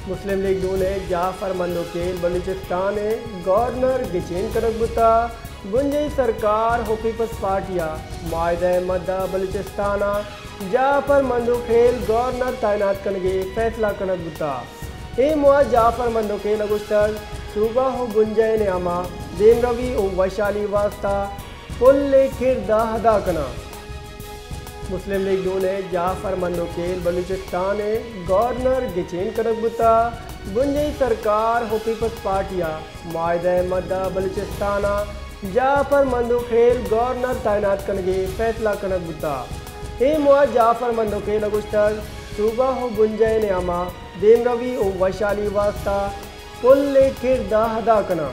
مسلم لیگ نون ء جعفر مندوخیل بلوچستان ء گورنر گچین کنگ بوتگ، بنجاہی سرکار و پیپلز پارٹی ء معاہدہ ء مد ء بلوچستان ء جعفر مندوخیل گورنر تعینات کنگ ء فیصلہ کنگ بوتگ۔ اے موہ ء جعفر مندوخیل ء گوشتگ، صوبہ و بنجاہی نیام ء دیمروی و وشحالی واستہ پلیں کرد ء ادا کناں۔ مسلم لیگ نون ء جعفر مندوخیل بلوچستان ء گورنر گچین کنگ بوتگ، بنجاہی سرکار و پیپلز پارٹی ء معاہدہ ء مد ء بلوچستان ء جعفر مندوخیل گورنر تعینات کنگ ء فیصلہ کنگ بوتگ۔ اے موہ ء جعفر مندوخیل ء گوشتگ، صوبہ و بنجاہی نیام ء دیمروی و وشحالی واستہ پلیں کرد ء ادا کناں۔